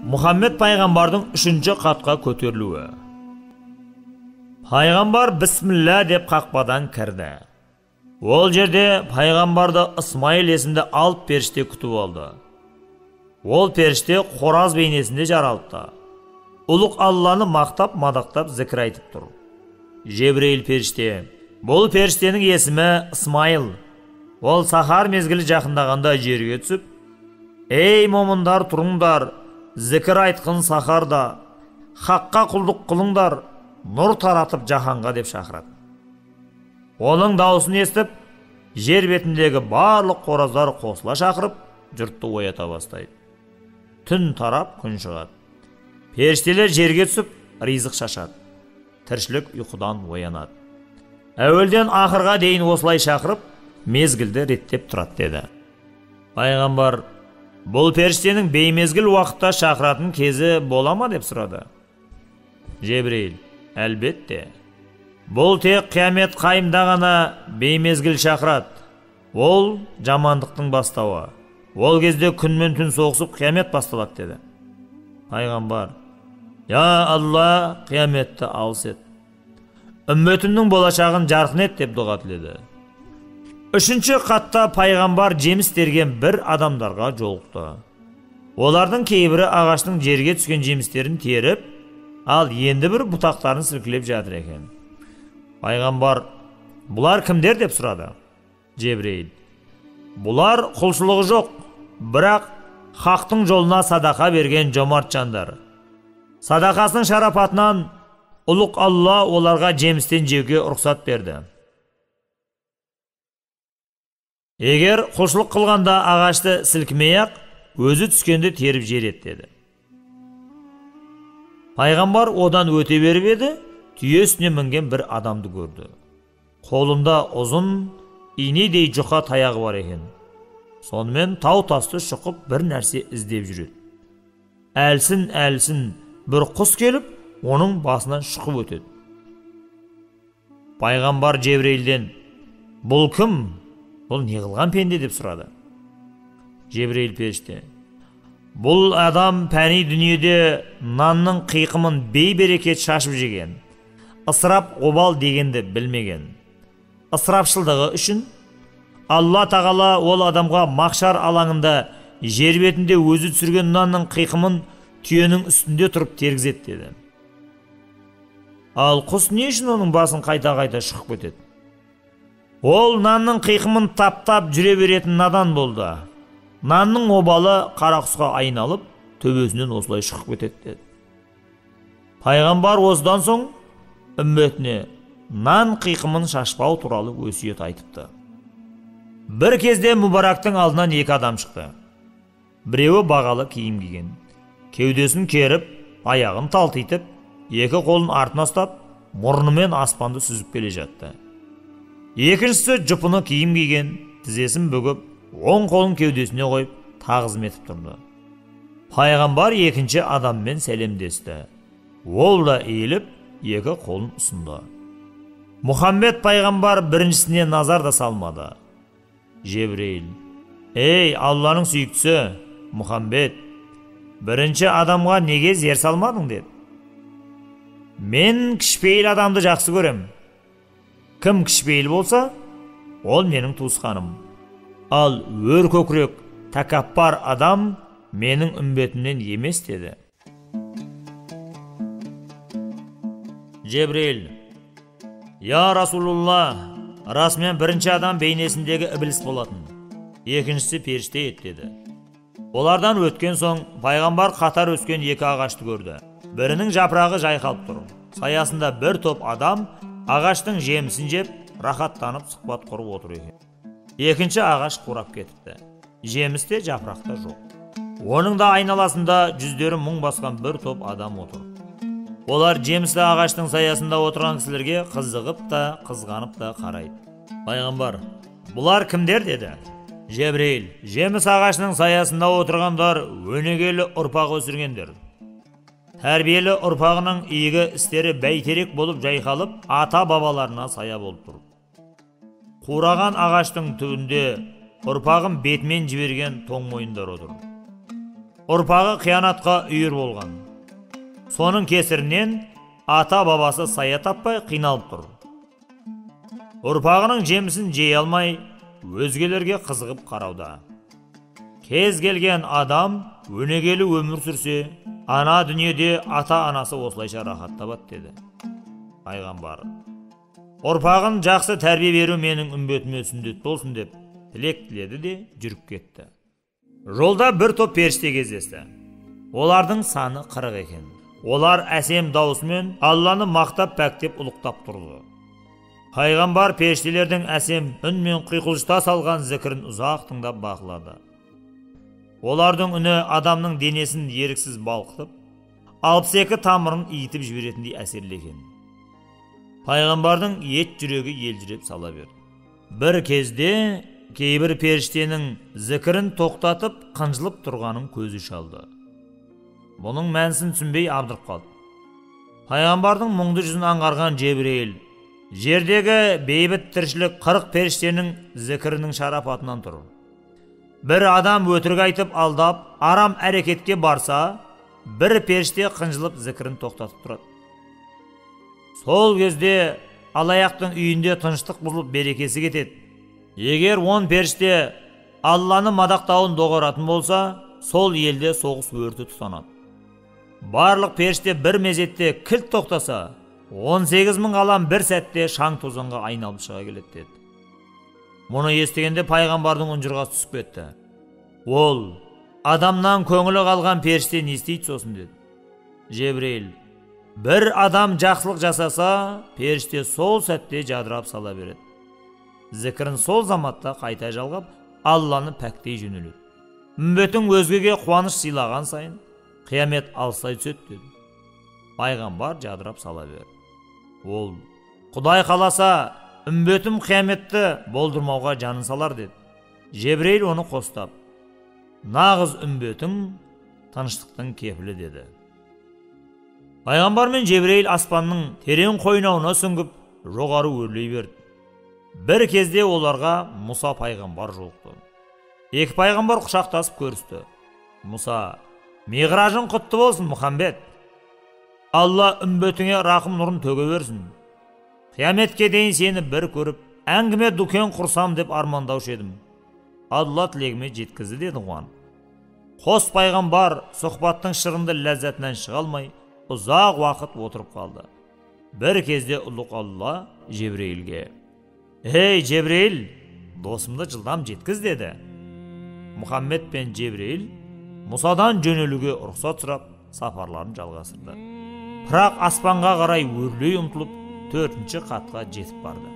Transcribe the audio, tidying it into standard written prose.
Мұхаммед пайғамбардың үшінші қатқа көтерілуі. Пайғамбар бісміллә деп қақпадан кірді. Ол жерде пайғамбарды Ысмайыл есімді алып періште күтіп алды. Ол періште қораз бейнесінде жаралыпты. Ұлық Алланы мақтап, мадақтап зікір айтып тұр. Жебірейіл періште: бұл періштенің есімі Ысмайыл. Ол сахар мезгілі жақындағанда жерге түсіп, ей момындар, тұрыңдар, зікір айтқын сахарда, хаққа құлдық қылыңдар, нұр таратып жаһанға деп шақырады. Оның даусын естіп, жер бетіндегі барлық қораздар қосыла шақырып, жұртты оята бастайды. Түн тарап, күн шығады. Періштелер жерге түсіп, ризық шашады. Тіршілік ұйқыдан оянады. Әуелден ақырға дейін осылай шақырып, мезгілді реттеп тұрады деді. Пайғамбар: бұл періштенің беймезгіл уақытта шақыратын кезі бола ма деп сұрады. Жебірейіл: әлбетте. Бұл тек қиямет қайымда ғана беймезгіл шақырады. Ол жамандықтың бастауы. Ол кезде күн мен түн соғысып қиямет басталады деді. Пайғамбар: я Алла, қияметті алыс ет, үмметімнің болашағын жарқын ет деп дұға тіледі. Үшінші қатта пайғамбар жеміс терген бір адамдарға жолықты. Олардың кейбірі ағаштың жерге түскен жемістерін теріп, ал енді бір бұтақтарын сілкілеп жатыр екен. Пайғамбар: бұлар кімдер деп сұрады. Жебірейіл: бұлар құлшылығы жоқ, бірақ хақтың жолына садақа берген жомарт жандар. Садақасының шарапатынан ұлық Алла оларға жемістен жеуге рұқсат берді. Егер құлшылық қылғанда ағашты сілкімей-ақ, өзі түскенді теріп жер ет деді. Пайғамбар одан өте беріп еді, түйе үстіне мінген бір адамды көрді. Қолында ұзын инедей жұқа таяғы бар екен. Сонымен тау тасты шұқып бір нәрсе іздеп жүреді. Әлсін-әлсін бір құс келіп, оның басынан шұқып өтеді. Пайғамбар Жебірейілден: бұл кім? Бұл не қылған пенде деп сұрады. Жебірейіл періште: бұл адам пәни дүниеде нанның қиқымын бейберекет шашып жеген, ысырап обал дегенді білмеген. Ысырапшылдығы үшін Алла тағала ол адамға мақшар алаңында жер бетінде өзі түсірген нанның қиқымын түйенің үстінде тұрып тергізеді деді. Ал құс не үшін оның басын қайта-қайта шұқып кетеді? Ол нанның қиқымын таптап жүре беретін надан болды. Нанның обалы қара құсқа айналып, төбесінен осылай шұқып кетеді деді. Пайғамбар осыдан соң үмметіне нан қиқымын шашпау туралы өсиет айтыпты. Бір кезде Мүбарактың алдынан екі адам шықты. Біреуі бағалы киім киген, кеудесін керіп, аяғын талтитып, екі қолын артына ұстап, мұрнымен аспанды сүзіп келе жатты. Екіншісі жұпыны киім киген, тізесін бүгіп, оң қолын кеудесіне қойып, тағзым етіп тұрды. Пайғамбар екінші адаммен сәлемдесті. Ол да иіліп, екі қолын ұсынды. Мұхаммед пайғамбар біріншісіне назар да салмады. Жебірейіл: ей, Алланың сүйіктісі Мұхаммед, бірінші адамға неге зер салмадың деді. Мен кішіпейіл адамды жақсы көрем. Кім кішіпейіл болса, ол менің туысқаным. Ал өр көкірек, тәкаппар адам менің үмбетімнен емес деді. Жебірейіл: я Расулулла, расымен бірінші адам бейнесіндегі ібіліс болатын, екіншісі періште еді деді. Олардан өткен соң пайғамбар қатар өскен екі ағашты көрді. Бірінің жапырағы жайқалып тұр. Саясында бір топ адам ағаштың жемісін жеп, рахаттанып сұхбат құрып отыр екен. Екінші ағаш қурап кетіпті. Жеміс те жапырақ та жоқ. Оның да айналасында жүздері мұң басқан бір топ адам отыр. Олар жемісті ағаштың саясында отырған кісілерге қызығып та, қызғанып та қарайды. Пайғамбар: бұлар кімдер деді. Жебірейіл: жеміс ағашының саясында отырғандар өнегелі ұрпақ өсіргендер. Тәрбиелі ұрпағының игі істері бәйтерек болып жайқалып, ата-бабаларына сая болып тұр. Қураған ағаштың түбінде ұрпағын бетімен жіберген тоң мойындар отыр. Ұрпағы қиянатқа үйір болған. Соның кесірінен ата-бабасы сая таппай қиналып тұр. Ұрпағының жемісін жей алмай, өзгелерге қызығып қарауда. Кез келген адам өнегелі өмір сүрсе, ана дүниеде ата-анасы осылайша рахат табады деді. Пайғамбар, ұрпағын жақсы тәрбие беру менің үмбетіме сүндет болсын деп тілек тіледі де жүріп кетті. Жолда бір топ періште кездесті. Олардың саны 40 екен. Олар әсем даусымен Алланы мақтап, пәктеп, ұлықтап тұрды. Пайғамбар періштелердің әсем үнмен құйқылжыта салған зікірін ұзақ тыңдап бақылады. Олардың үні адамның денесін еріксіз балқытып, 62 тамырын иітіп жіберетіндей әсерлі екен. Пайғамбардың ет жүрегі елжіреп сала берді. Бір кезде кейбір періштенің зікірін тоқтатып, қынжылып тұрғанын көзі шалды. Бұның мәнісін түсінбей абдырып қалды. Пайғамбардың мұңды жүзін аңғарған Жебірейіл, жердегі бейбіт тіршілік 40 періштенің зікірінің шарапатынан тұр. Бір адам өтірік айтып алдап, арам әрекетке барса, бір періште қынжылып зікірін тоқтатып тұрады. Сол кезде алаяқтың үйінде тыныштық бұзылып берекесі кетеді. Егер 10 періште Алланы мадақтауын доғаратын болса, сол елде соғыс өрті тұтанады. Барлық періште бір мезетте кілт тоқтаса, 18 мың ғалам бір сәтте шаң тозаңға айналып шыға келеді деді. Мұны естігенде пайғамбардың ұнжырғасы түсіп кетті. Ол, адамнан көңілі қалған періште не істейді сосын деді. Жебірейіл, бір адам жақсылық жасаса, періште сол сәтте жадырап сала береді. Зікірін сол заматта қайта жалғап, Алланы пәктей жөнеледі. Үмбетің өзгеге қуаныш сыйлаған сайын, қиямет алыстай түседі деді. Пайғамбар жадырап сала берді. Ол, Құдай қаласа, үмбетім қияметті болдырмауға жанын салар деді. Жебірейіл оны қостап, нағыз үмбетің тыныштықтың кепілі деді. Пайғамбар мен Жебірейіл аспанның терең қойнауына сүңгіп, жоғары өрлей берді. Бір кезде оларға Мұса пайғамбар жолықты. Екі пайғамбар құшақтасып көрісті. Мұса, миғражың құтты болсын, Мұхаммед. Алла үмбетіңе рақым нұрын төге берсін. Қияметке дейін сені бір көріп, әңгіме дүкен құрсам деп армандаушы едім. Алла тілегіме жеткізді деді қуанып. Қос пайғамбар сұхбаттың шырынды ләззатынан шыға алмай, ұзақ уақыт отырып қалды. Бір кезде ұлық Алла Жебірейілге, «Ей, Жебірейіл, досымды жылдам жеткіз» деді. Мұхаммед пен Жебірейіл Мұсадан жөнелуге рұқсат сұрап, сапарларын жалғастырды. Бірақ аспанға қарай өрлей ұмтылып, 4-ші қатқа жетіп барды.